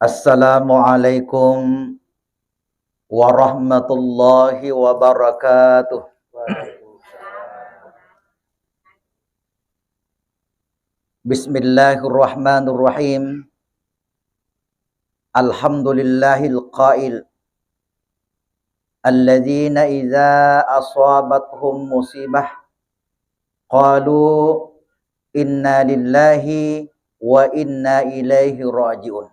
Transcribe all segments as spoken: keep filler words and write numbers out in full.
Assalamualaikum warahmatullahi wabarakatuh. Bismillahirrahmanirrahim. Alhamdulillahil qail, alladzina idza asabathum musibah qalu inna lillahi wa inna ilaihi raji'un.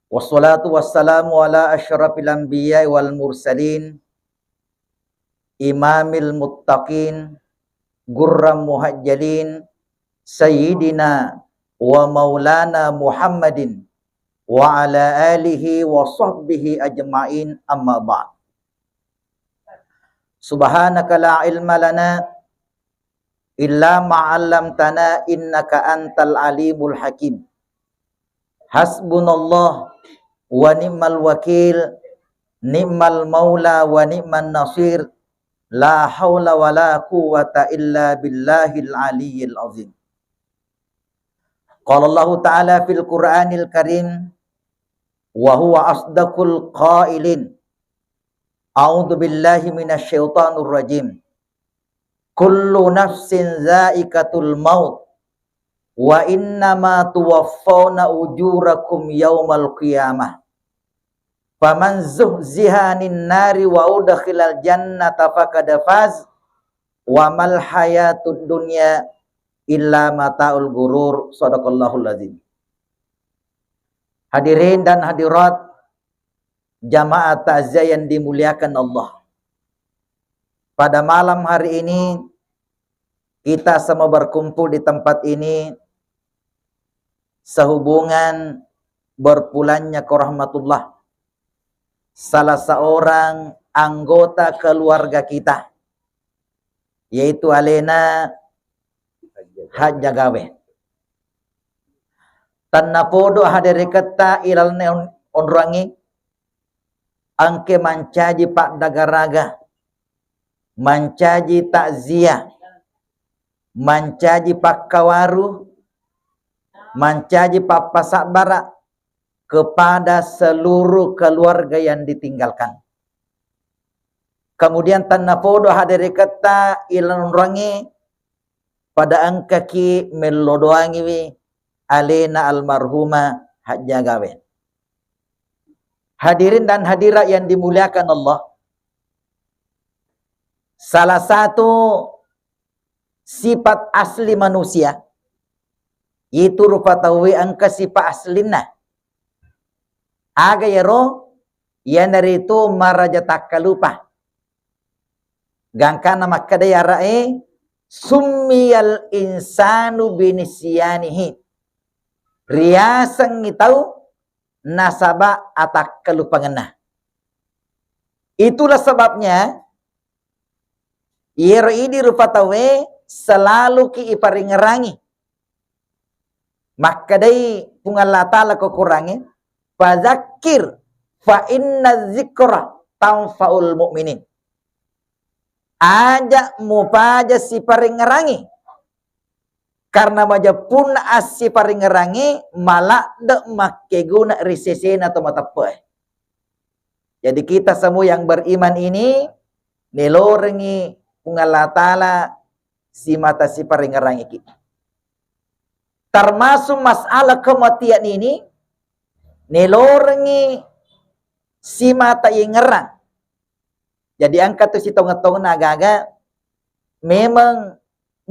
Wassalatu wassalamu ala asyrafil anbiya'i wal mursalin, imamil muttaqin, gurram muhajjalin, sayyidina wa maulana Muhammadin, wa ala alihi wa sahbihi ajma'in, amma ba'd. Subhanaka la ilma lana illa ma 'allamtana innaka antal alimul hakim. Hasbunallah wa ni'mal wakil, ni'mal maula wa ni'man nasir, la haula wa la quwwata illa billahil aliyyil azim. Qala Allahu ta'ala fil Qur'anil Karim, wa huwa asdaqul qailin. A'udzu billahi minasy syaithanir rajim. Kullu nafsin dzaiqatul maut, wa innama tuwaffawna ujurakum yaumal qiyamah. Faman zuhziha 'anin nari wa udkhilal jannata faqad faz, wa mal hayatud dunya illa mataul ghurur. Shadaqallahul azim. Hadirin dan hadirat, jamaah takziah yang dimuliakan Allah. Pada malam hari ini, kita semua berkumpul di tempat ini sehubungan berpulangnya ke rahmatullah salah seorang anggota keluarga kita, yaitu alena Hajja Gawe. Tennapodo hadereketta ilalenna on-, onroangnge, engke mancaji paddagaraga, mancaji takziah, mancaji pakkawaru, mancaji pappasabbara kepada seluruh keluarga yang ditinggalkan. Kemudian tennapodo hadereketta ilalenna onroangnge, pada engkaki mello doangiwi alena almarhumah Hajja Gawe. Hadirin dan hadirat yang dimuliakan Allah, salah satu sifat asli manusia, itu rupa tauwe engka sifat aslinna. Aga yero? Iyanaritu maraja takkalupa. Gangkanna makkeda iyara'e, summiyal insanu binisyanihi. Riasengngi tau nasaba atakkalupangenna. Itulah sebabnya iyero idi rupa tauwe selaluki iparingerangi. Makkedai Puang Allah Ta'ala ko Qurangnge, "Fadzakir fa inna dzikra tanfaul mu'minin." Aja mupaja siparingerangi. Karena majeppunna assiparingerangi maladde makkeguna ri sesena to mateppe'e. Jadi kita semua yang beriman ini nelorengi Puang Allah Ta'ala simata siparingerangiki. Termasuk masalah kematian ini nelorengi simata yengerang. Jadi engka tu sitongeng-tongenna agaga memang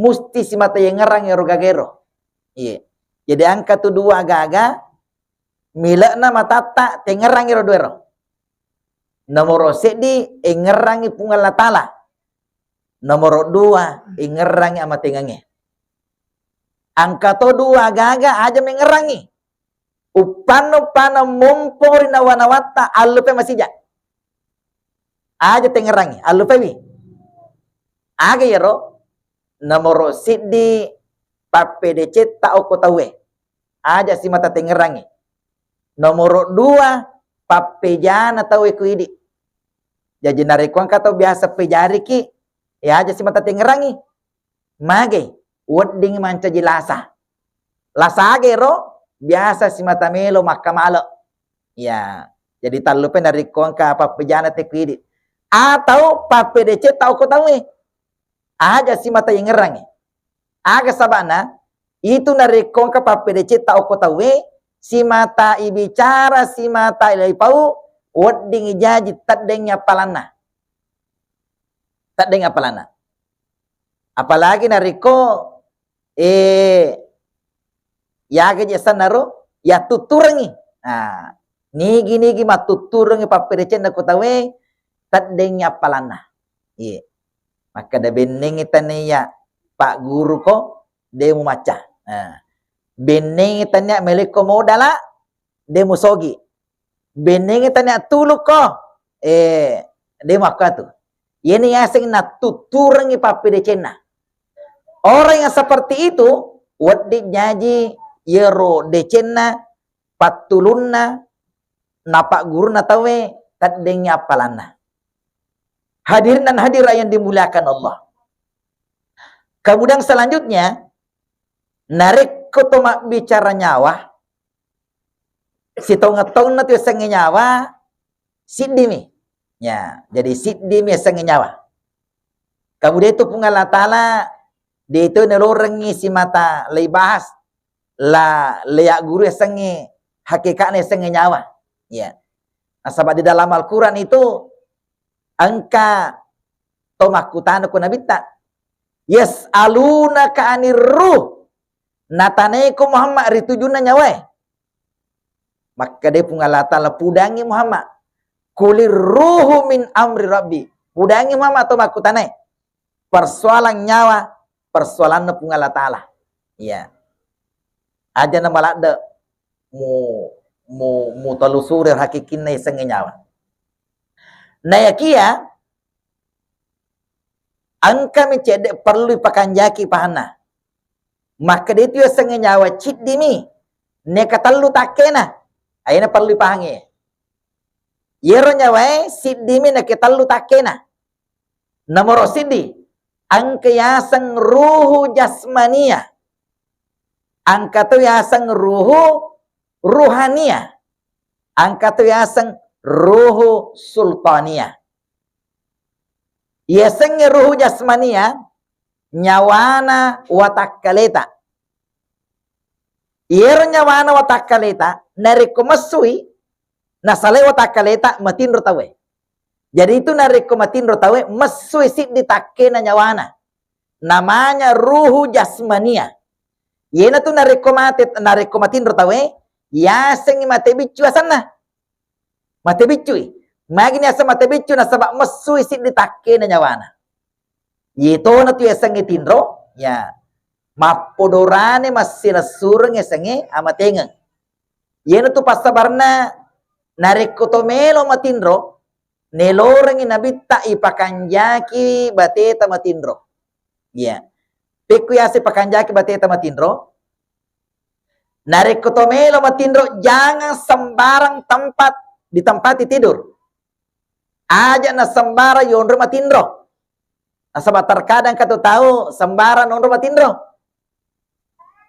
musti simata yengerang ero gagero. Iya. Jadi engka tu dua agaga mile'na matatta tengerang ero duero. Nomoro seddi engerangi Puang Allah Ta'ala. Nomoro dua engerangi amatengengnge. Engka to dua agaga aja mengerangi. Uppanna-uppanna mompo ri nawa-nawatta allupe masija. Aja tengerangi, allupewi. Aga yero? Nomoro seddi pappedecetta okko tauwe. Aja simata tengerangi. Nomoro dua pappejana tauwe ku idi. Jaji narekko engka tau biasa pejariki, ya aja simata tengerangi. Mage, wedding mancaji lasa. Lasa aga ero? biasa simata melo makkamale. Ya, jadi tallupe narekko engka pappejana te kuidi. Atau pappedecetta okko tauwe. Aja simata yengerangngi. Aga sabana, itu narekko engka pappedecetta okko tauwe, simata ibicara, simata ipau, wedding jaji teddeng appalanna. Teddeng appalanna. Apalagi narekko, eh, yaga je sannaro, yattutturengngi. Nah, nigi-nigi mattutturengngi pappedecenna ko tauwe, teddeng appalanna. Iya. Makkeda bennengngi tania Pak Guru ko, de mumacca. Nah, bennengngi tania melekko modala, de musogi. Bennengngi tania tulu ko, eh, de muakkatu. Yeni yaseng nattutturengngi pappedecenna. Orang yang seperti itu, wedding jaji yero decenna, pattulunna, napaggurunna tauwe, teddeng appalanna. Hadirin dan hadirat yang dimuliakan Allah. Kemudian selanjutnya, narekko to mabbicara nyawa, sitongeng-tongengna tu yasengnge nyawa, siddimi. Ya, jadi siddimi yasengnge nyawa. Kemudian itu Puang Allah Ta'ala, de itu nalorengngi simata leibahas, la, leagguru yasengnge, hakikatna yasengnge nyawa. Ya. Nasaba di dalam Al-Quran itu engka to makkutana ko Nabitta, "Yas'alunaka anir ruh." Natanaiko Muhammad ri tujunna nyawae. Makkeda Puang Allah Ta'ala, "Pudangngi Muhammad, kulir ruhu min amri rabbi." Pudangngi Muhammad to makkutanae. Persoalan nyawa, persoalanna Puang Allah Ta'ala. Iya. Aja na maladde mu, mu, mutelusuri hakikinna yasengnge nyawa. Nayakia engkami cedde perlu ipakanjaki pahanna. Makkeda itu yasengnge nyawa ciddimi, neka tellu takkena. Aina perlu ipahangi. Yero nyawae siddimi neka tellu takkena. Nomoro siddi, engka yaseng ruhu jasmania. Engka to yaseng ruhu ruhania. Engka to yaseng ruhu sultania. Yasengnge ruhu jasmania, nyawana watakkaleta. Iyero nyawana watakkaleta, narekko messui, nasalai watakkaleta, matinro tauwe. Jadi itu narekko matinro tauwe, messui siddi takkena nyawana. Namanya ruhu jasmania. Iyanatu narekko mate, narekko matinro tauwe, yasengngi mate biccu asenna. Mate biccui. Magi niaseng mate biccu nasaba messui siddi takkena nyawana. Yetona tu yasengnge tinro, ya. Mappodorane massilessureng yasengnge amatengeng. Iyanatu passabarenna narekko to melo matinro, nelorengngi Nabitta ipakanjaki bateta matinro. Iya. Pekku yase pakanjaki bateta matinro. Narekko to melo matinro, jangan sembarang tempat ditempati tidur. Aja na sembarang yonro matinro. Nasaba terkadang katu tau sembarang nonro matinro.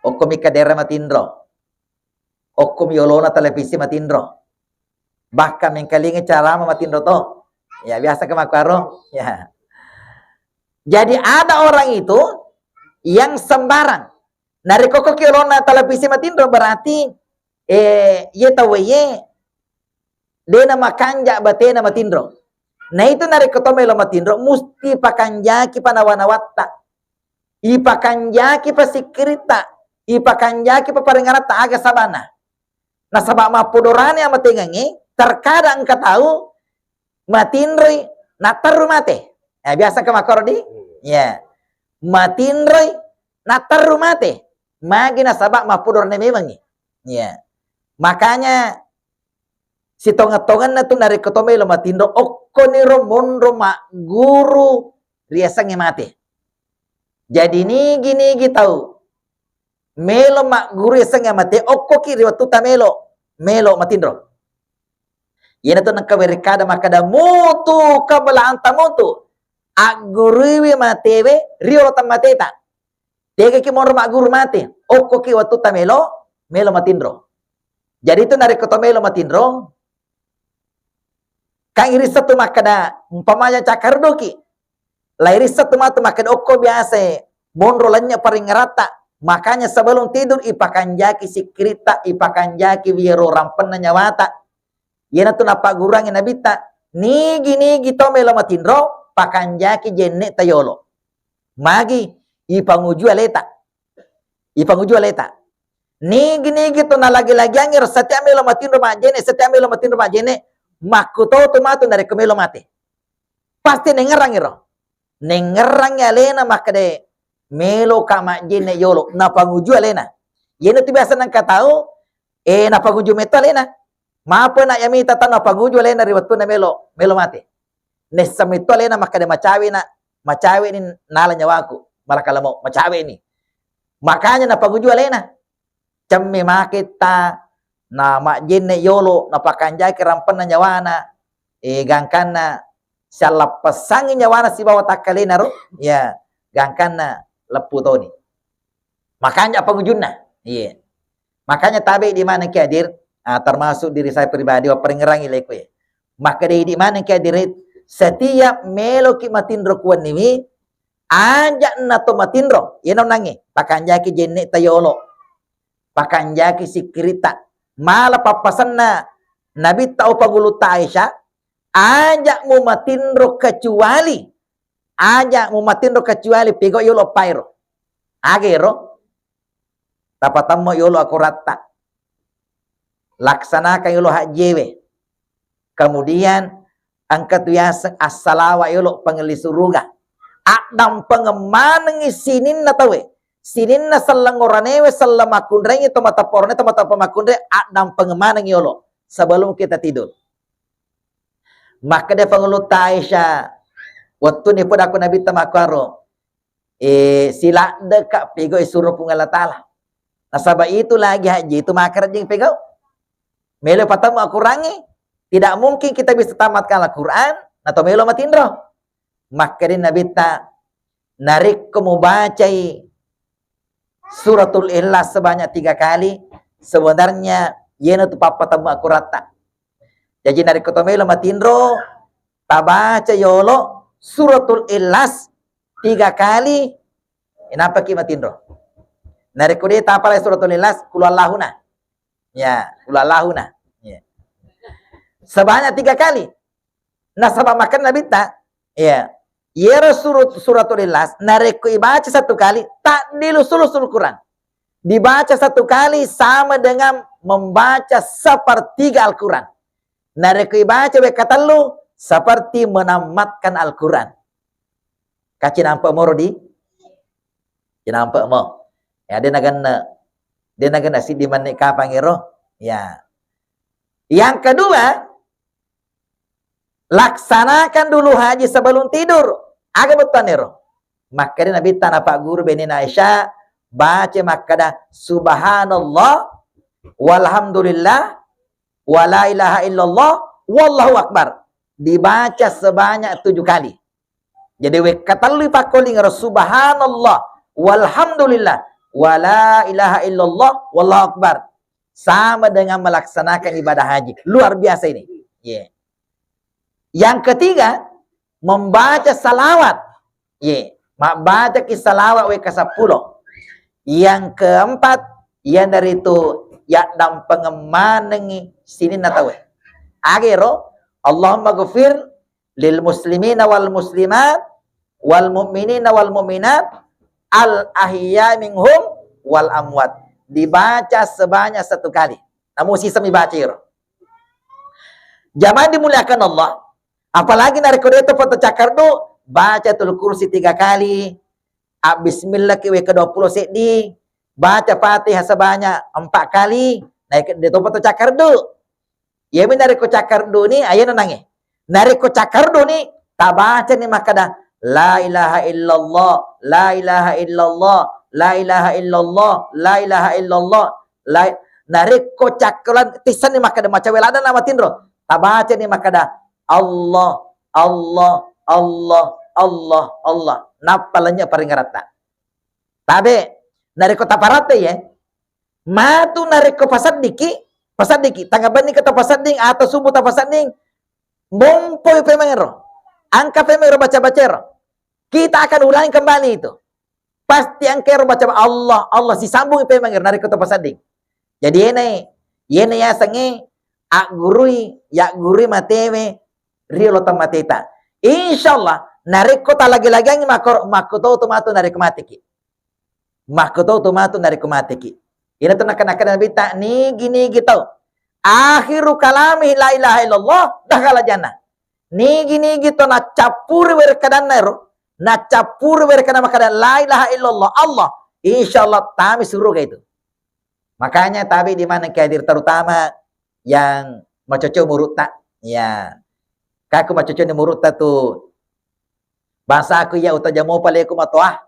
Okkomi kadera matinro. Okkomi yolona televisi matinro. Bahkan mengkalingi carama matinro to. Ya, biasa ke makkaro. Ya. Jadi ada orang itu yang sembarang. Narekko okkoki yolona televisi matinro berarti, eh, ye tauwe ye dena makanja batena matinro. Nah itu narekko to melo matinro musti pakanjaki panawa-nawatta. Ipakanjaki pasikkiritta, ipakanjaki paparengaratta aga sabana. Nasaba mappodorane amatengengnge, terkadang engka tau matinroi natterru mate. Eh, biasa ke makkoro di? Hmm. Ya. Matinroi natterru mate. Magi nasaba mappodorane memengngi. Ya. Makanya sitongeng-tongenna tu narekko to melo matinro, okkoniro monro magguru riasengnge mate. Jadi nigi-nigi tau melo magguru yasengnge mate, okkoki ri wettuta melo, melo matinro. Iyanatu nengka werekkada makkada, "Mutu qabla an tamutu." Agguruiwi matewe riolo temmateta. Tegaki monro magguru mate, okkoki wettuta melo, melo matinro. Jadi itu narekko to melo matinro, kan irisseng tu makkeda, umpamanya cakkarduki, lairisseng tu matu makkeda okko biasa monro lennye paringeratta, makanya sebelum tidur ipakanjaki sikkiritta, ipakanjaki wiro rampenna nyawata. Iyanatu napagguruangngi Nabitta, nigi-nigi to melo matinro, pakanjaki jenne ta yolo. Magi, ipanguju aleta. Ipanguju aleta. Nigi-nigi to nalagi-lagiangngi ro, setiap melo matinro majjenne, setiap melo matinro majjenne, makkutoto matu narekko melo mate. Pasti nengngerrangngi ro. Nengngerrangngi alena makkeda melo ka majjenne yolo, napanguju alena. Iyanatu biasa nengka tau, eh, napanguju metto alena. Mape na yamita tau napanguju alena ri wettunna melo, melo mate. Nessa metto alena makkeda macawe na, macawe ni nala nyawaku, malakal maut, macawe ni. Makanya napanguju alena. Cemme maketta, na majjenne yolo, napakanjaki rampenna nyawana, eh, gangkanna siallappessangngi nyawana sibawa takkalena ro, ya, gangkanna leppu toni. Makanya pangujunna. Iya. Makanya tabe di mana ki hadir, ah, termasuk diri saya pribadi, wapparingerangi leko ya. Makkeda idi maneng ki hadir, setiap meloki matinro kuwenniwi, aja na to matinro, iyana nangnge, pakanjaki jenne ta yolo, pakanjaki sikkiritta, mala pappasenna Nabitta o pangulutta Aisyah, aja mu matinro kecuali, aja mu matinro kecuali pegau yolo pairo. Agero, tapatemmo yolo akuratta. Laksanakan yolo hajjewe. Kemudian engka tu yaseng assalawa yolo pangelli suruga. Addampengeng manengngi sininna tauwe. Sininna selleng oranewe, selleng makkunraingnge, to mata porone, to mata pammakkunrai, addampengeng maneng yolo sebelum kita tidur. Makkeda pangulutta Aisyah, wettuni podakko Nabitta makkuaro, eh, siladdeka pegau isuro Puang Allah Ta'ala. Nasaba itu lagi haji itu makarejjing pegau. Melo patemmu Al-Qurangnge, tidak mungkin kita bisa tamatkan Al-Quran, nato melo matinro. Makkeda Nabitta, narekko mubacai Suratul Ikhlas sebanyak tiga kali, sebenarnya iyana tu pappatemmu akuratta. Jaji narekko to melo matinro, tabaca yolo Suratul Ikhlas tiga kali, inapaki matinro. Narekko de tapalai Suratul Ikhlas, Qul Allahuna. Ya, Qul Allahuna. Ya. Sebanyak tiga kali. Nasaba makkeda Nabitta, ya, iyaro surut-, Suratul Ikhlas, narekko ibaca satu kali, ta'dilu sulusul Quran. Dibaca satu kali sama dengan membaca sepertiga Al-Quran. Narekko ibaca wekka tellu, seperti menamatkan Al-Quran. Kacinampe moro di? Cinampe mo. Ya, de nagenna, de nagenna siddi menit kapang ero. Ya. Yang kedua, laksanakan dulu haji sebelum tidur. Aga bettuanna ero? Makkeda Nabitta napagguru benena Aisyah, baca makkeda, "Subhanallah, walhamdulillah, wala ilaha illallah, wallahu akbar." Dibaca sebanyak tujuh kali. Jadi wekka tellu ipakkolingero, "Subhanallah, walhamdulillah, wala ilaha illallah, wallahu akbar." Sama dengan melaksanakan ibadah haji. Luar biasa ini. Iya. Yang ketiga, membaca salawat. Iya. Mabbacaki salawat wekka seppulo. Yang keempat, iyanaritu yaddampengeng manengngi sininna tauwe. Agero, Allahumma ghfir lil muslimina wal muslimat, wal mu'minina wal mu'minat, al ahya minhum wal amwat. Dibaca sebanyak satu kali. Namu siseng ibaca iro. Jamaah dimuliakan Allah, apalagi narekko de topa to cakkardu, baca tul kursi tiga kali, abbismillahki wekka dua pulo seddi, baca Fatihah sebanyak empat kali, naik de topa to cakkardu. Iyami narekko cakkarduni, ayana nangnge. Narekko cakkarduni, tabacani makkeda, "La ilaha illallah, la ilaha illallah, la ilaha illallah, la ilaha illallah." La-, narekko cakkalan, tissenni makkeda macawe ladang na matinro. Tabacani makkeda, "Allah, Allah, Allah, Allah, Allah." Nappa lennye paringeratta. Tabe, narekko taparatte ye, matu narekko paseddiki, Paseddingki, tengnga benni kita pasedding atau subuh ta pasedding, mompo pemeng ro. Engka pemeng ro baca-baca ro. Kita akan ulangi kembali itu. Pasti engka ero baca Allah, Allah, sisambung pemeng ro narekko to pasedding. Jadi iyena, iyena yasengnge aggurui, yaggurui matewe ri olo temmateta. Insyaallah, narekko talagi-lagiangngi makko, makko to tu matu narekko mateki. Makko to tu matu narekko mateki. Ina tu nakana-kana Nabitta, nigi-nigi tau akhiru kalamihi la ilaha illallah dakhala jannah. Nigi-nigi to naccappuri werekkadanna ero, naccappuri werekkadanna makkada la ilaha illallah Allah, insyaallah tami suruga itu. Makanya tabe di mana engka hadir, terutama yang macoco umurutta. Ya. Kaku macoco ni umurutta tu. Bangsaku iya utajamo paleku matoa.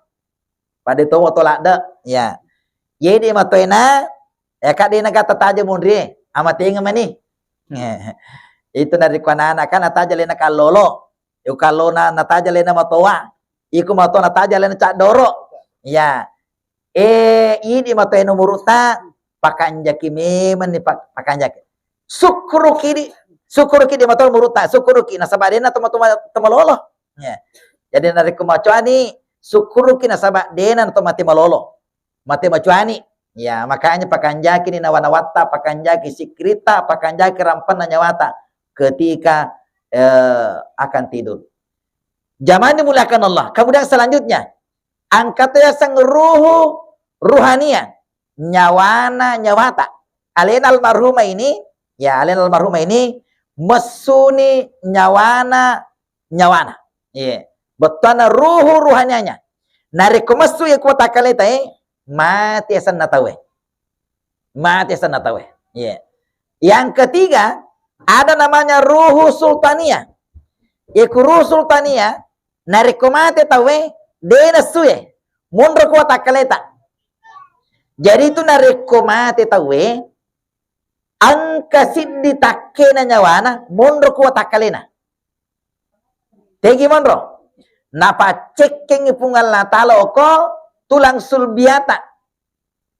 Pada to to ladde. Ya. Yedi matoena, ya kak dena gata taja munri. Amateng mani. Itu narekko anak-anak kan nataja lena kallolo. Iko kallona nataja lena matoa. Iko matoa nataja lena caddoro. Ya. Eh, idi matoa umurutta, pakanjaki memang ni pak-, pakanjaki. Sukkuruki di, sukkuruki di matoa umurutta, sukkuruki nasaba dena to matoa to malolo. Ya. Jadi narekko macoani, sukkuruki nasaba dena to mate malolo. Mate macoani. Ya, makanya pakanjaki ni nawa-nawatta, pakanjaki sikkiritta, pakanjaki rampenna nyawata ketika, eh, akan tidur. Jamaah dimuliakan Allah. Kemudian selanjutnya, engka to yaseng ruhu ruhania, nyawana nyawata. Alena almarhumah ini, ya, alena almarhumah ini messuni nyawana nyawana. Iya. Bettuanna ruhu ruhanianya. Narekko messu iya ku watakkaleta, eh, mati asenna tauwe. Mati asenna tauwe. Iya. Yang ketiga, ada namanya ruhu sultania. Iya ku ruhu sultania, narekko mate tauwe, de nessue. Monro ku watakkaleta. Jadi itu narekko mate tauwe, engka siddi takkena nyawana monro ku watakkalena. Tegi monro? Napaccekkengngi Puang Allah Taala oko tulang sulbiata.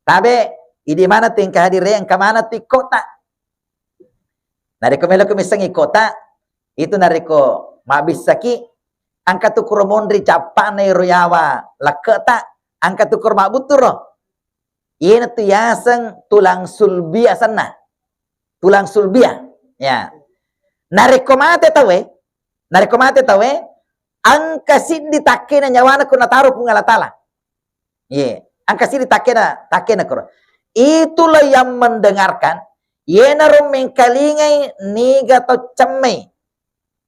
Tabe, idi mana tu engka hadire, engka mana tu ikkota. Narekko melo ko misseng ikkota, itu narekko mabbissaki, engka tu kuro monri cappana ero yawa lekketa, engka tu kuro mabbuttu ro. Iyena tu yaseng tulang sulbi asenna. Tulang sulbia. Ya. Narekko mate tauwe, narekko mate tauwe, engka siddi takkena nyawana ko nataro Puang Allah Taala. Ye, engka siddi takkena, takkena koro. Itulah yang mendengarkan, yenaro mengkalingai niga to cemmei.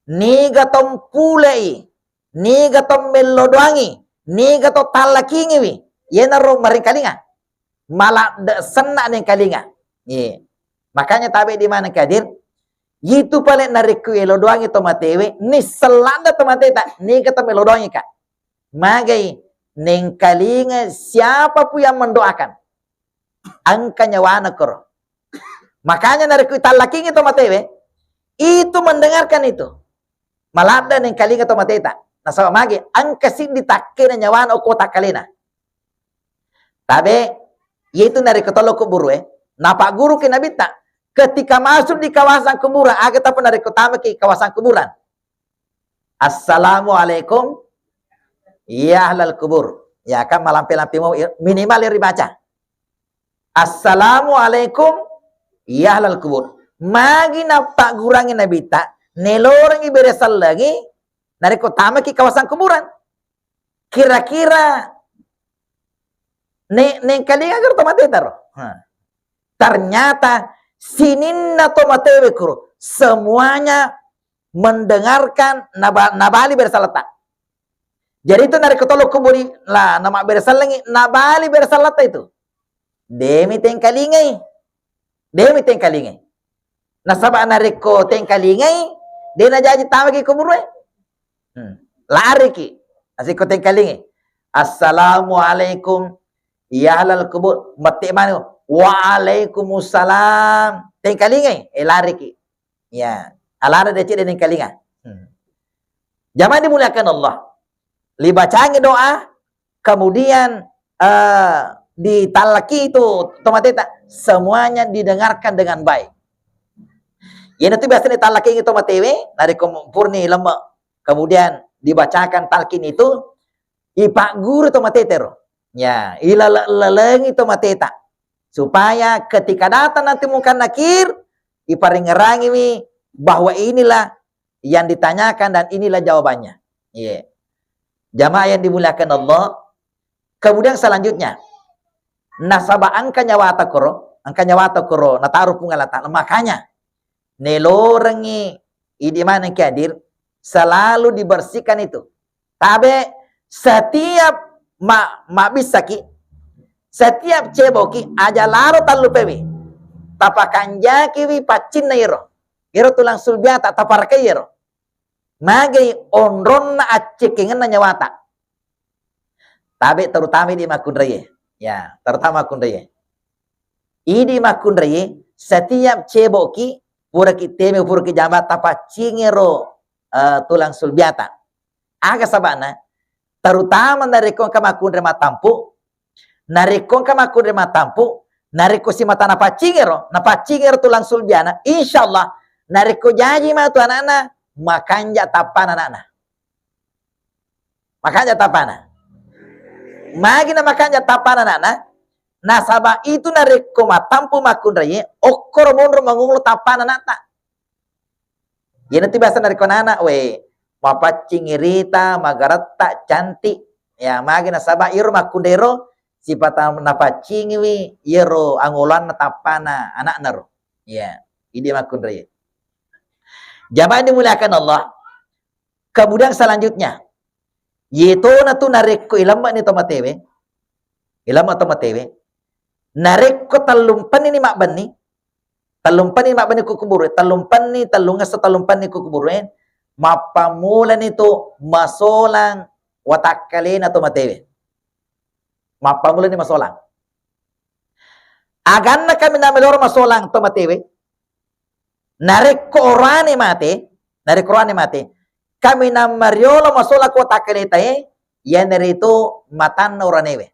Niga to mpulei, niga to mellodoangi, niga to tallakingiwi, yenaro maringkalinga. Maladde senna nengkalinga. Ye. Makanya tabe di mana kadir, itu pale narekko elodoangi to matewe, nisseng ladde to mateta, niga to melodoangi ka. Magai nengkalinga siapapun yang mendoakan. Engka nyawana koro. Makanya narekko itallakingi to matewe, itu mendengarkan itu. Maladde nengkalinga to mateta. Nasaba magi engka siddi takkena nyawana okko takkalena. Tabe, yaitu narekko tolo kuburue, napagguruki Nabitta, ketika masuk di kawasan kuburan, aga tapo narekko tamaki kawasan kuburan. Assalamualaikum ya ahlal kubur. Ya kan malampe-lampe mau minimal yang dibaca. Assalamualaikum ya ahlal kubur. Magi nappaggurangi Nabitta, nelorengi bere sellengi, narekko tamaki kawasan kuburan. Kira-kira ne-, nengkalinga garo to mateta ro? Ha. Ternyata sininna to matewe kuro, semuanya mendengarkan naba-, nabali bere selletta. Jadi itu narekko tolo kuburi la namabbere sellengi, nabali bere selletta itu. Demi tengkalingai. Demi tengkalingai. Nasaba narekko tengkalingai, de najaji tamaki kuburue. Hmm. Lariki. Nasikko tengkalingai. Assalamualaikum ya ahlal kubur. Mette manu. Waalaikumsalam. Tengkalingai, eh lariki. Ya, alana deceng de nengkalinga. Hmm. Jamaah dimuliakan Allah. Libacangi doa, kemudian, eh, ditallaki itu to mateta. semuanya didengarkan dengan baik. Iyanatu biasanya talakengi to matewe, narekko purani lemme, kemudian dibacakan talqin itu, ipagguru to mateta ro. Ya, ilale-, lalengi to mateta. Supaya ketika datang nanti Munkar Nakir, iparingerangiwi bahwa inilah yang ditanyakan dan inilah jawabannya. Iya. Jamaah yang dimuliakan Allah, kemudian selanjutnya, nasaba engka nyawata koro, engka nyawata koro, nataro Puang Allah Ta'ala. Makanya, nelorengi idi maneng ki hadir, selalu dibersihkan itu. Tabe, setiap ma-, mabbissaki, setiap ceboki, aja laro tallupewi. Tapakanjakiwi paccinna iro. Iro tulang sulbiata, taparakai iro. Magai onronna accekkengenna nyawata. Tabe terutama di makkunraie. Ya, terutama makkunraie. Idi makkunraie, setiap ceboki, puraki teme, puraki jama, tapaccingero, eh, tulang sulbiata. Aga sabana, terutama narekko engka makkunrai mattampu, narekko engka makkunrai mattampu, narekko simata napaccingero, napaccingero tulang sulbiana, insyaallah, narekko jaji matu anakna, makanja tappana anakna. Makanja tappana. Magi na makanja tappana anakna, nasaba itu narekko mattampu makkunraie, okkoro monro mangolo tappana anakta. Iyanatu biasa narekko anak, we, mapaccing irita, magaretta, cantik. Ya, magi nasaba iro makkunrairo, sipata napaccingiwi, iyaro angoloanna tappana anakna ro. Ya, idi makkunrai. Jamaah dimuliakan Allah. Kemudian selanjutnya, yetona tu narekko ilemme'ni to matewe, ilemme to matewe, narekko tellumpenni ni mabbenni, tellumpenni ni mabbenni ku kuburu, tellumpenni, tellungesso tellumpenni ku kuburu, mappammulani tu masolang watakkalena to matewe. Mappammulani masolang. Aganna kami nameloro masolang to matewe, narekko orane mate, narekko orane mate, kami namariolo masolang ko takkaletae, iyanaritu matanna oranewe.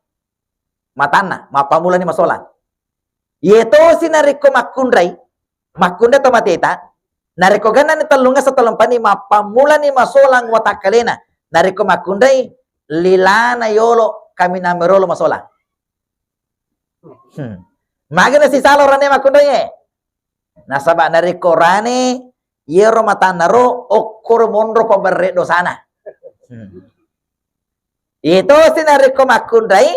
Matanna, mappammulani masolang. Yetosi narekko makkunrai, makkunrai to mateta, narekko gennani tellungesso tellumpenni, mappammulani masolang watakkalena. Narekko makkunrai, lilana yolo kami namerolo masolang. Hmm. Magi nasisala orane makkunraie? Nasaba narekko orane, iyaro matanna ro okkoro monro paberre dosana. Hmm. Itosi narekko makkunrai,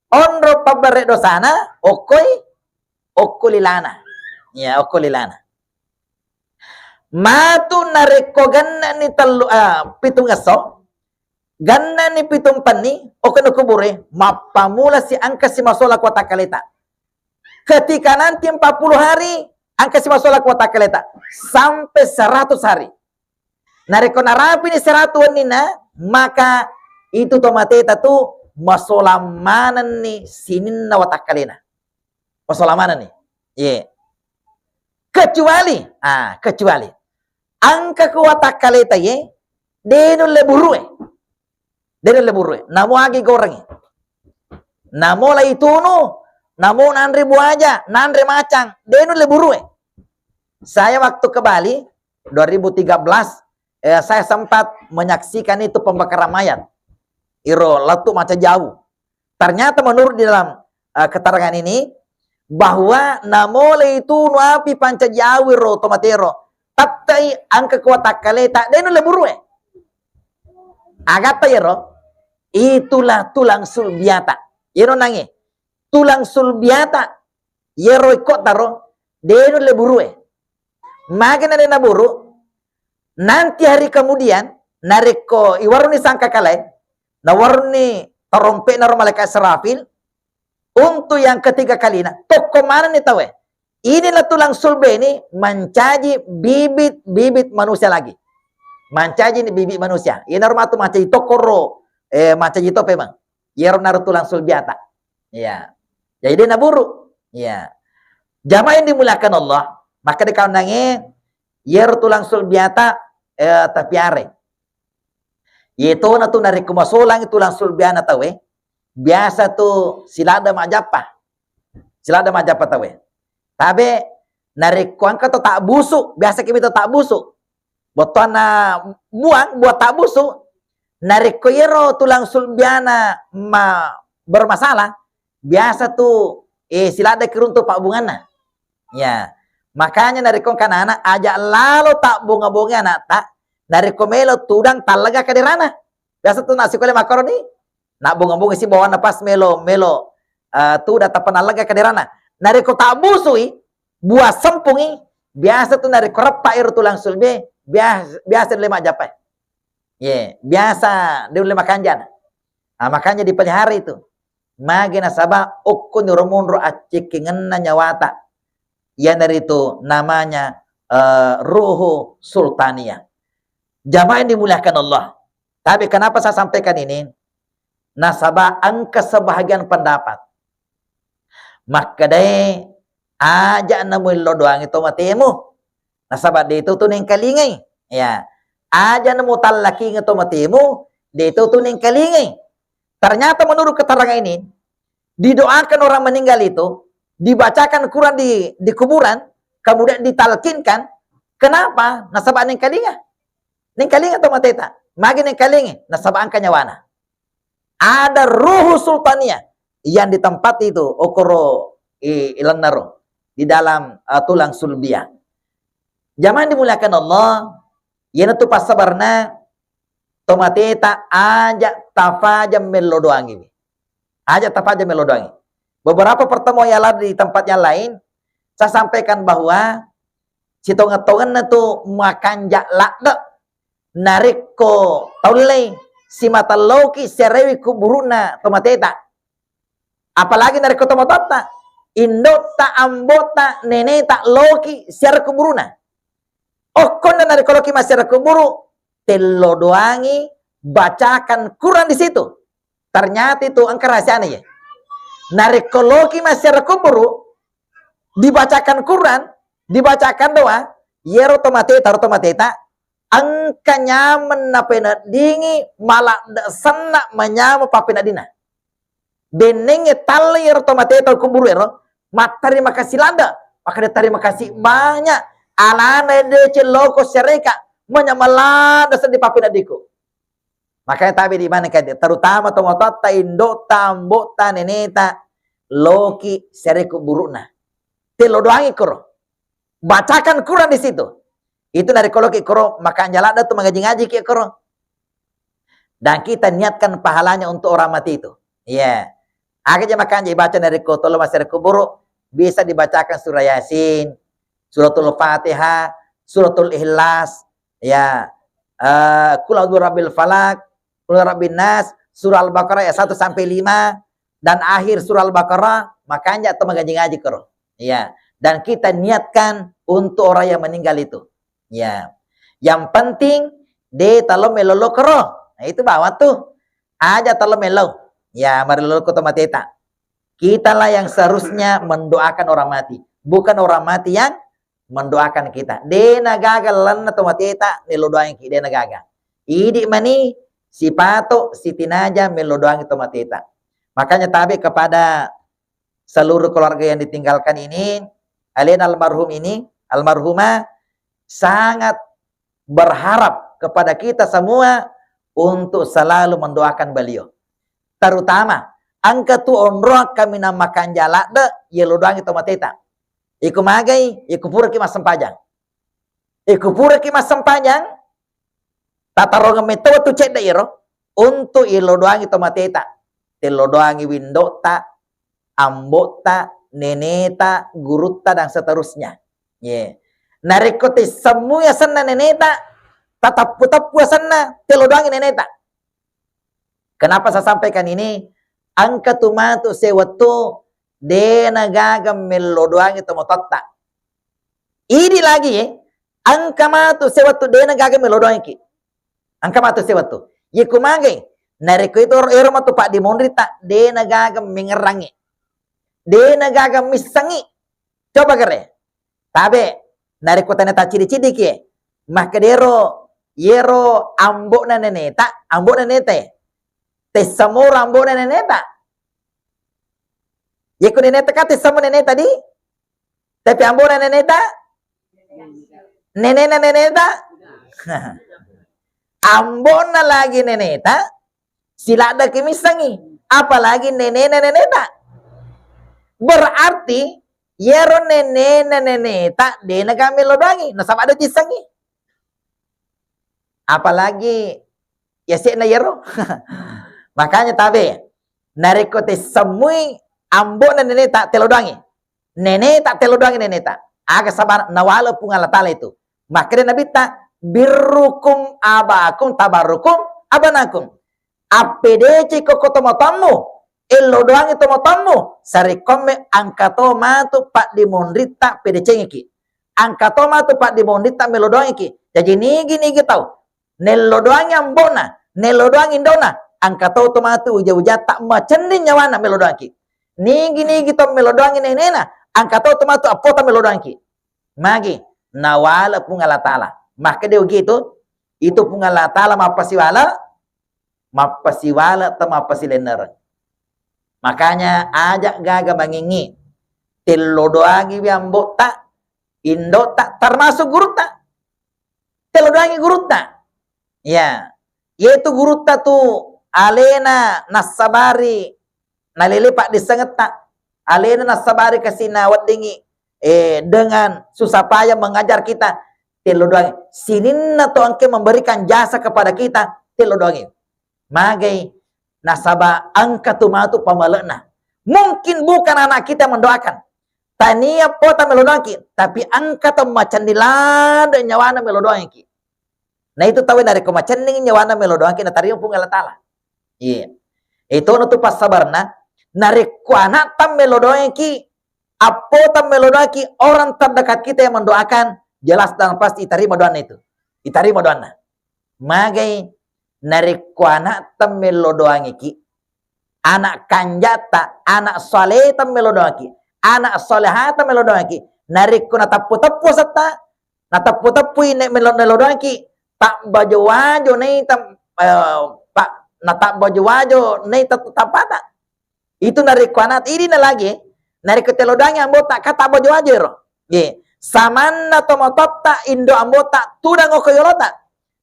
onro paberre dosana, okkoi, okko lilana. Ya, okko lilana. Matu narekko gennani tellu, ah, pitungesso, gennani pitumpenni, okko no kubure, mappamula si engka si masolang ko takkaleta. Ketika nanti empat puluh hari, engka si masolang ko takkaleta. Sampai seratus hari. Narekko narapini seratus wennina, maka itu to mateta tu masolang manenni sininna watakkalena. Masolang manenni. Ye. Kecuali, ah, kecuali engka ko watakkaleta ye, de nulle burue. De nulle burue. Namo agi gorengi. Namo lai tunu, namo nanre buaja, nanre macang, de nulle burue. Saya waktu ke Bali dua ribu tiga belas, eh, saya sempat menyaksikan itu pembakaran mayat. Iro lettu macang jau. Ternyata menurut di dalam, eh, keterangan ini, bahwa namolei tunu api pancaji awi ro to matero, tettai engka ko watakkaleta, de nulle burue. Agatta yero? Itulah tulang sulbiata. Yero nange, tulang sulbiata, yero ikko taro, de nulle burue. Magi na de naburu, nanti hari kemudian, narekko iwaruni sangkakalae, nawaruni tarompe'na ro malaikat Israfil, untuk yang ketiga kalina, tokko manenni tauwe. Inilah tulang sulbe ini mencaji bibit-bibit manusia lagi. Mencaji ni bibit manusia. Iyanaro matu mancaji tokko ro, eh, mancaji to pemang. Iyaro naro tulang sulbiata. Iya. Jadi de naburu. Iya. Jamaah yang dimuliakan Allah, maka dikaunangi iyaro tulang sulbiata, eh, tapiare. Yetona tu narekko masolangi tulang sulbiana tauwe, biasa tu siladda majappa. Siladde majjappa tauwe. Tabe, narekko engka to tabbusu, biasa ki to tabbusu. Bottoanna buang, buah tabbusu. Narekko iyaro tulang sulbiana ma-, bermasalah, biasa tu, eh, siladde ki runtu pabbunganna. Ya. Makanya narekko engka anak, aja lalo tabbonga-bonga anakta, narekko melo tudang tallega kaderana. Biasa tu nasikola makkoroni, nabbonga-bonga si bawanna pas melo, melo, eh, tudang tappa nallega kaderana. Narekko tabbusui, buah sempungi, biasa tu narekko reppa ero tulang sulbe, bias-, biasa le majjappai. Ye, biasa de ulle makanjana. Ah, makanya dipelihara itu. Magi nasaba okko niro monro accekkengenna nyawata. Iyanaritu namanya, eh, ruhu sultania. Jamaah yang dimuliakan Allah. Tapi kenapa saya sampaikan ini? Nasaba engka sebahagian pendapat makkedae, aja namuillo doangi to matemu. Nasaba de to tu nengkalingai. Ya. Aja namutallakinga to matemu, de to tu nengkalingai. Ternyata menurut keterangan ini, didoakan orang meninggal itu, dibacakan Quran di, di kuburan, kemudian ditalkinkan. Kenapa? Nasaba nengkalinga. Nengkalinga to mateta. Magi nengkalinga, nasaba engka nyawana. Ada ruhu sultania yang ditempati itu okoro i-, ilennaro di dalam, eh, tulang sulbia. Jamaah dimuliakan Allah, iyanatu passabarna tomateta aja tafajang mello doangiwi. Aja tafajang mello doangi. Beberapa pertemuan yang lalu di tempat yang lain, saya sampaikan bahwa sitongeng-tongenna tu makanja ladde narekko taullei simata loki serewi kuburu'na tomateta. Apalagi narekko tomatoatta, indotta, ambotta, neneta loki siara kuburuna. Okkonna narekko loki massiara kuburu, tello doangi, bacakan Quran di situ. Ternyata itu engka rahasiana ye. Narekko loki massiara kuburu, dibacakan Quran, dibacakan doa, yero tomateta, ro tomateta, engka nyameng napeneddingi, maladde senna manyameng pappeneddinna. Dennengnge talle iyaro tomateta kuburu ero, mattarima kasih ladde, makkeda tarima kasih banyak, alana deceng loko sereka, manyameng ladde seddi pappeneddikku. Makanya tabe di mana kan, terutama tomatoatta, indotta, ambotta, neneta, loki sere kuburu'na. Tello doangi koro. Bacakan Quran di situ. Itu narekko loki koro, makanja ladde tu mangaji-ngaji ki koro. Dan kita niatkan pahalanya untuk orang mati itu. Iya. Aga je makanja ibaca narekko tollo massiara kuburu, bisa dibacakan surah Yasin, suratul Fatihah, suratul Ikhlas, ya, eh, Qul a'udzu birabbil falaq, Qul a'udzu birabbin nas, surah Al-Baqarah ayat satu sampai lima, dan akhir surah Al-Baqarah, makanja to mangaji-ngaji koro. Ya, dan kita niatkan untuk orang yang meninggal itu. Ya. Yang penting de talo melolo koro. Nah, itu bawa tuh. Aja talo melo. Ya, mari lolo ko tomateta. Kitalah yang seharusnya mendoakan orang mati, bukan orang mati yang mendoakan kita. De nagaga lenna tomateta nello doangki, de nagaga. Idi mani sipato sitinaja mello doangi tomateta. Makanya tabe kepada seluruh keluarga yang ditinggalkan ini, alena almarhum ini, almarhumah sangat berharap kepada kita semua untuk selalu mendoakan beliau. Terutama engka tu onroang kaminang makanja ladde, yello doangi tomateta. Iko magai, iko puraki massempajang. Iko puraki massempajang, tatarongeng metto wettu cedde iro untuk yello doangi tomateta. Tello doangi windotta, ambotta, neneta, gurutta, dan seterusnya. Ye. Narekko tessemmui asenna neneta, tateppu-teppu asenna, tello doangi neneta. Kenapa saya sampaikan ini? Engka tu matu sewettu dena gaga mello doangi tomatoatta. Idi lagi, eh, engka matu sewettu dena gaga mello doangki. Engka matu sewettu. Ye kumagai? Narekko itu ero matu paddimonrita, dena gaga mengerangi. Dena gaga missengi. Coba gere. Tabe, narekko tania taccidi-cidiki, makkedero yero ambo'na neneta, ambo'na neneta, tessamoro ambo'na neneta. Yeko neneta kate semmu neneta di, tapi ambona neneta, nenena neneta, ambona lagi neneta, siladdaki missengi, apalagi nenena neneta. Berarti yero nenena neneta dena kami lo doangi, nasaba ada tissengi. Apalagi yase'na yero. Makanya tabe, narekko tessemmui ambona neneta telo doangi. Neneta telo doangi neneta. Aga sabana nawala Puang Allah Ta'ala itu. Makkeda Nabitta, "Birrukum abakum tabarrukum abanakum." Appedecekko ko tomatoammu, ello doangi tomatoammu, sarekkoamme engka to matu paddimonritta pedecengiki. Engka to matu paddimonritta melo doangiki. Jaji nigi-nigi tau nello doangi ambona, nello doangi indona, engka to to matu uja-ujatta macenning nyawana melo doangki. Nigi-nigi to melo doangi nenena, engka to to matu appota melo doangki. Magi nawala Puang Allah Ta'ala. Makkeda ugi itu, itu Puang Allah Ta'ala mappasiwala, mappasiwala to mappasilennereng. Makanya aja gaga mangingi, tello doangiwi ambotta, indotta, termasuk gurutta. Tello doangi gurutta. Ya, yaitu gurutta tu alena nassabari nalele paddissengetta, alena nassabari kasi naweddingi, eh, dengan susah payah mengajar kita, tello doangi. Sininna to engke memberikan jasa kepada kita, tello doangi. Magai, nasaba engka tu matu pamale'na. Mungkin bukan anak kita yang mendoakan. Tania pota melo doangki, tapi engka to macenni ladde nyawana melo doangki. Nah, itu tau narekko macenning nyawana melo doangki, natarima Puang Allah Ta'ala. Iya. Itu tu passabarna, narekko anakta melo doangki, appota melo doangki, orang terdekat kita yang mendoakan, jelas dan pasti itarima doanna itu. Itarima doanna. Magai narekko anakta melo doangiki, anak kanjata, anak salehta melo doangiki, anak salehata melo doangiki, narekko nateppu-teppu asetta, nateppu-teppui ne-, melo-, melo doangiki, tabbajo-wajo naita, eh, pa-, natabbajo-wajo naita tappata. Itu narekko anak idi na lagi, narekko telo doangi ambotta kata bajo aja ro. Ye, samanna tomatotta indo ambotta tudang oko yolota.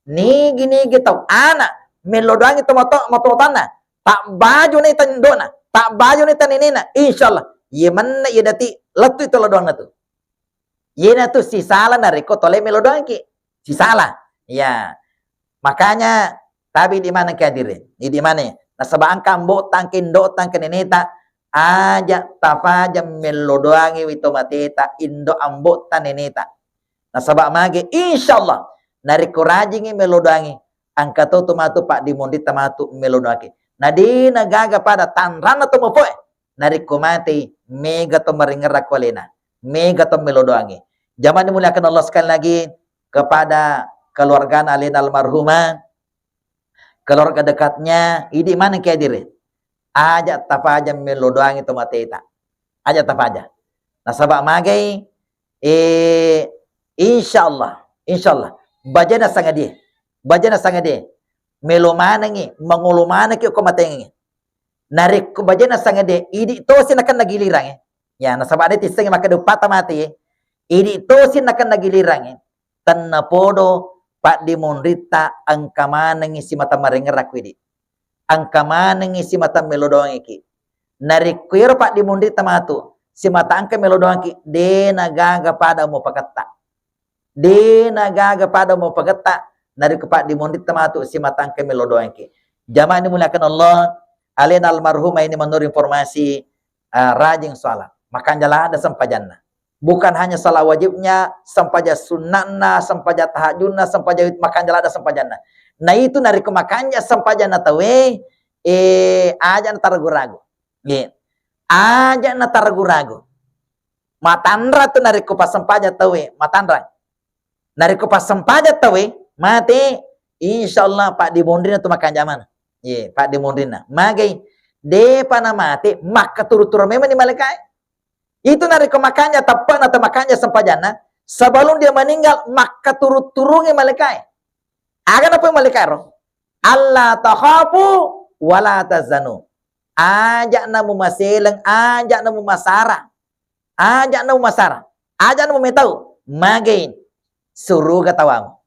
Nigi-nigi tau anak melo doangi tomato-, matotanna, tak bajo ne tandona, tak bajo ne tanenena, insyaallah ye menna ye dati lettu telo doanna tu. Yena tu sisala narekko tole melo doangki. Sisala. Ya. Makanya tabi di mana ke hadirin? Di mana? Nasaba engka ambotta, engka indotta, engka neneta, aja tafaja melo doangi wi tomateta, indo ambotta, neneta. Nasaba mage, insyaallah, narekko rajingi melo doangi, engka to tu matu paddimonritta matu melo doangi. Nadena gaga pada tanranna to mopoe. Narekko matei, mega to maringerrakko alena, mega to melo doangi. Jamaah dimuliakan Allah, sekali lagi kepada keluarga alena almarhumah, keluarga dekatnya, idi maneng ke hadirin. Aja tafaja melo doangi tomateta. Aja tafaja. Nasaba magai, eh, insyaallah, insyaallah. Bajana sangadie. Bajana sangadie. Melo manengi, mangolo manengki ko matengi. Narekko bajana sangede, idi tosi nakenna gilirangnge. Ya, nasaba de tissengi makkeda uppata mate ye. Idi tosi nakenna gilirangnge. Tennapodo paddimonritta engka manengi simata marengerrakku idi. Engka manengi simata melo doangiki. Narekko iyaro paddimonritta matu, simata engka melo doangki, de nagaga pada mupaketta. De nagaga pada mupagetta, narekko paddimonritta matu simata engka melo doangki. Jamaah dimuliakan Allah, alena almarhumah ini menurut informasi, eh, rajin sholat. Makanja ladda sempajanna. Bukan hanya sholat wajibnya, sempajang sunnahna, sempajang tahajudna, sempajang wit-, makanja ladda sempajanna. Nah, itu narekko makanja sempajanna tauwe, eh, aja nataragu-ragu. Nggih. Aja nataragu-ragu. Matanra tu narekko passempajang tauwe, matanra. Narekko passempajang tauwe mate, insyaallah paddimonrina tu makanja maneng. Ye, paddimonrina. Magai, depa namate, makkaturu-turu memang ni malaikae. Itu narekko makanja teppe'na atau makanja sempajanna, sebelum dia meninggal, makkaturu-turungi malaikae. Aga napau malaikae ro? "Alla takhafu wa la tahzanu." Aja'na mumaseleng, aja'na mumasara. Aja'na mumasara. Aja'na mumetau. Magei suruga tawamu.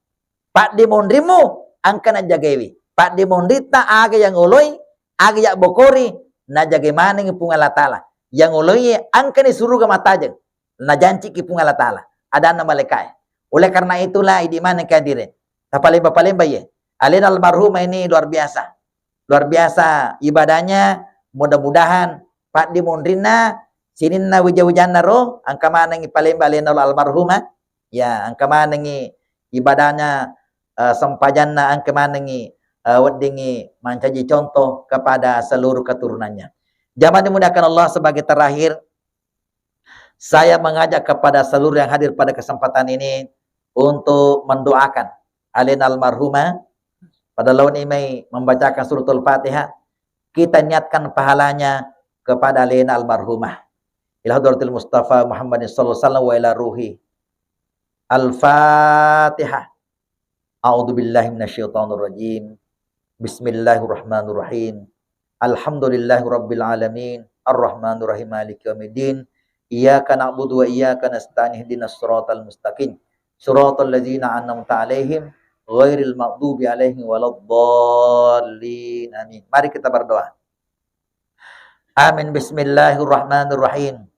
Paddimonrimmu engka najagaiwi. Paddimonritta aga yang oloi, aga yang bokori, najagai manengi Puang Allah Ta'ala. Yang oloi engkani suruga matajeng. Najanciki Puang Allah Ta'ala. Adanna malaikae. Oleh karena itulah, idi maneng kehadirin. Tapalemba-palemba ye. Alena almarhumah ini luar biasa. Luar biasa ibadahnya. Mudah-mudahan paddimonrinna sininna wija-wijanna ro, engka manengi palemba alena almarhumah. Ya, engka manengi ibadahnya, eh, sempajanna, engka manengi, eh, weddingi mancaji contoh kepada seluruh keturunannya. Jamaah dimuliakan Allah, sebagai terakhir, saya mengajak kepada seluruh yang hadir pada kesempatan ini untuk mendoakan alena almarhumah. Pada lawan imai membacakan suratul Fatihah, kita niatkan pahalanya kepada alena almarhumah. Ila hadratil Mustafa Muhammadin sallallahu alaihi wasallam wa ila ruhi. Al-Fatihah. A'udzu billahi minasyaitonir rajim. Bismillahirrahmanirrahim. Alhamdulillahi rabbil alamin. Arrahmanirrahim. Maliki yaumiddin. Iyyaka na'budu wa iyyaka nasta'in. Ihdinas siratal mustaqim. Siratal ladzina an'amta 'alaihim ghairil maghdubi 'alaihim waladdallin. Amin. Mari kita berdoa. Amin. Bismillahirrahmanirrahim.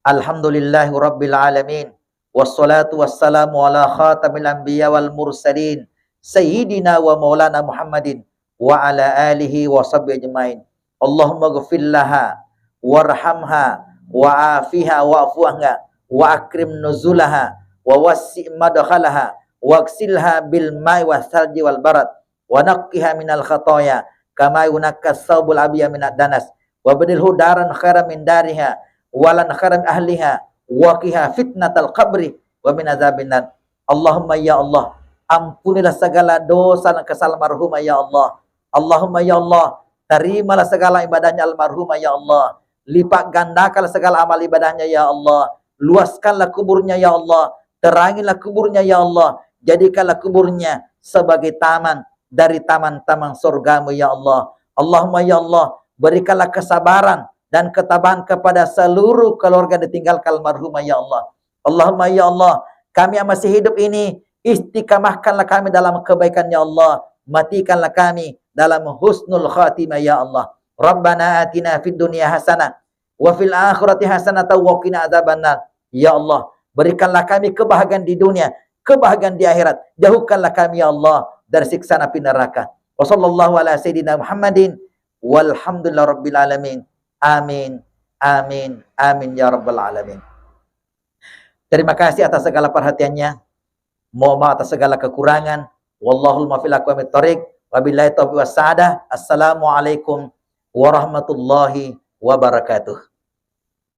Alhamdulillahi rabbil alamin. Wassalatu wassalamu ala khatamil anbiya wal mursalin. Sayyidina wa maulana Muhammadin wa ala alihi wa sahbihi ajmain. Allahumma ghfir laha warhamha wa afiha wa'fu anha wa akrim nuzulaha wa wassi' madkhalaha waghsilha bil ma'i was salji wal barad wa naqqiha minal khataya kama yunaqqa saubul abya minad danas wa badilhu daran khairan min dariha walan khairan min ahliha wa qiha fitnatal qabri wa min azabin nar. Allahumma ya Allah, ampunilah segala dosa dan kesalahan almarhumah ya Allah. Allahumma ya Allah, terimalah segala ibadahnya almarhumah ya Allah. Lipat gandakanlah segala amal ibadahnya ya Allah. Luaskanlah kuburnya ya Allah. Terangilah kuburnya ya Allah. Jadikanlah kuburnya sebagai taman dari taman-taman surgamu ya Allah. Allahumma ya Allah, berikanlah kesabaran dan ketabahan kepada seluruh keluarga ditinggalkan almarhumah ya Allah. Allahumma ya Allah, kami yang masih hidup ini, istiqamahkanlah kami dalam kebaikan ya Allah. Matikanlah kami dalam husnul khatimah ya Allah. Rabbana atina fid dunya hasanah wa fil akhirati hasanatan wa qina adzabannar. Ya Allah, berikanlah kami kebahagiaan di dunia, kebahagiaan di akhirat. Jauhkanlah kami ya Allah dari siksa api neraka. Wa sallallahu ala sayyidina Muhammadin walhamdulillahi rabbil alamin. Amin. Amin. Amin ya rabbal alamin. Terima kasih atas segala perhatiannya. Mohon maaf atas segala kekurangan. Wallahul muwaffiq ila aqwamit thariq. Wabillahi taufiq was sa'adah. Assalamualaikum warahmatullahi wabarakatuh.